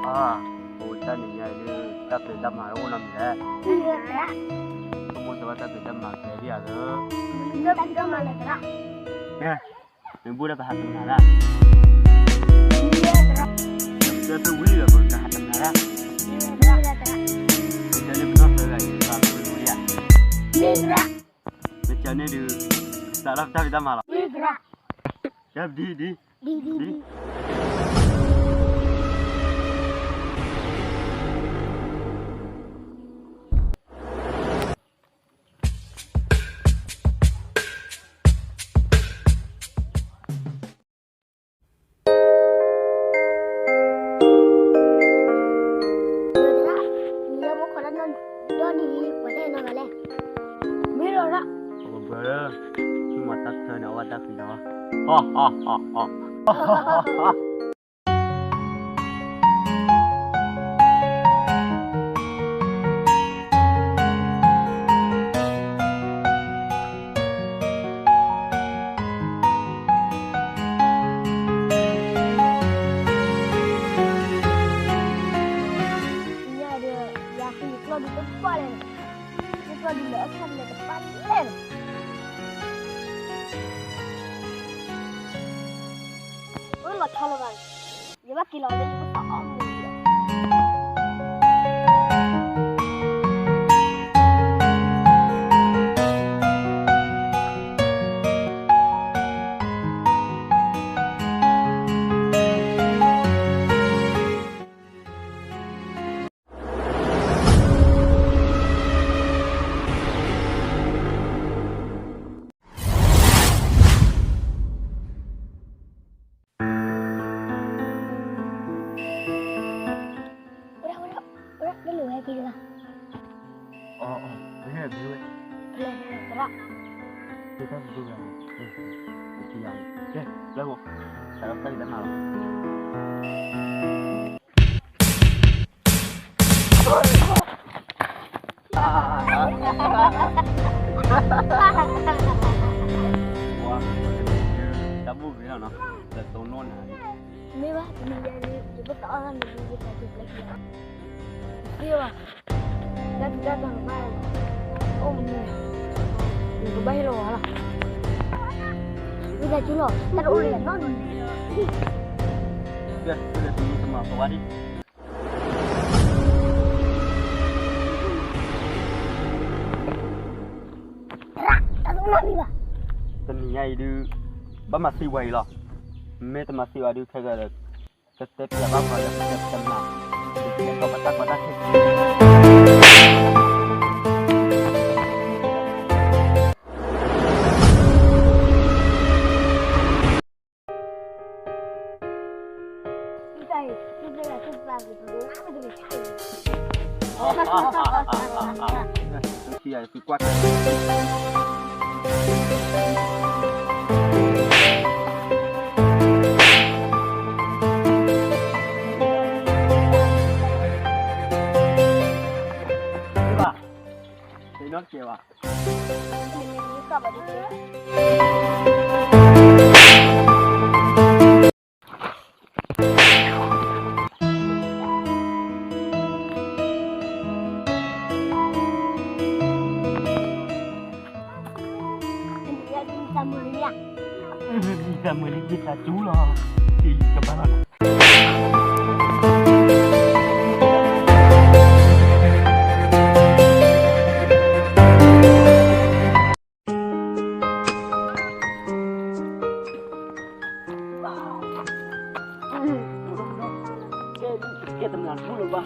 အါ, အိၣ်တၢ်နံၤညါအံၤဒုး တၢ်ဖံးတၢ်မၤအိၣ်နီတမံၤလဲၣ်. ဆိကမိၣ်သးဘၣ်တၢ်ဖံးတၢ်မၤကဲဒ်ယၤလၢ မ့ၢ်ဘူၣ်ဒီးပဟးတနၤဒၣ်, မ့ၢ်သၢဖုဝံၤဒီးပကဟးတနၤဒၣ်, မ့ၢ်စၢၤန့ၢ်ဒုး စးထီၣ်ပတၢ်ဖံးတၢ်မၤလီၤ, ဒ်ဒ် မ့ၢ်လီၤဒၣ်, ပကဘၢလၢ မ့ၢ်တၢ်ဆၢန့ၣ် အဝဲတၢ်ဖံးလီၤ, ညါဒီး ယၤဃံယကျီၢ်ဒုးတပှၢ်လဲၣ်, ယကျီၢ်ဒုးလၢအဆၣ်လဲၣ်တပှၢ်လဲၣ်, အၢ လီၤဆီလီၤဘၣ်, ယဘၣ်က့ၤလီၤလၢယကသီၣ်အီၣ်မူၤ ဝဲဒၣ် ဝဲဒၣ် ဝဲဒၣ် လၢလၢဝဲက့ၤတဂၤ, အီ အီ ဝဲဟဲက့ၤဝဲ, လၢလၢဝဲ, ကဲ လၢဟိ, စးထီၣ်တၢ်ဖံးတၢ်မၤလီၤ. တၢ်ဘူၣ်ဂ့ၤလီၤနီၤ, တတိၢ်နီၣ်နၤ, မ့ၢ်ဘၣ် တနံၤညါန့ၣ် ယဘၣ်သးအီၣ်တၢ်မနုၤ ယသးကပျဲက့ၤ, သ့ဘၣ်, တၢ်ဖံးတၢ်မၤ အိၣ်မနုၤ, ယကဘၣ်ဟ့ၣ်လီၤဝဲလီၤ, ဝံသးစူၤလီၤ တၢ်တအိၣ်လၢၤနီတမံၤ, ကဲ တမံၤတမၤပဝါဒံး တနံၤညါအံၤဒုး ဘၣ်မၤသံဝဲအံၤလီၤ, မ့ၢ်တမၤသံဝဲဒုး ခဲကဒီး ကတဲပျးဘၣ်ပှၤလၢကတဲပျးမၤ, ကတဲထီၣ်ပတၢ်ကီတၢ်ခဲ သးမုာ်လံ ယသးစူၤလီၤ, ကဘၣ်လီၤနၤ ကဲတမျးဘူၣ်လၢၤဘၣ်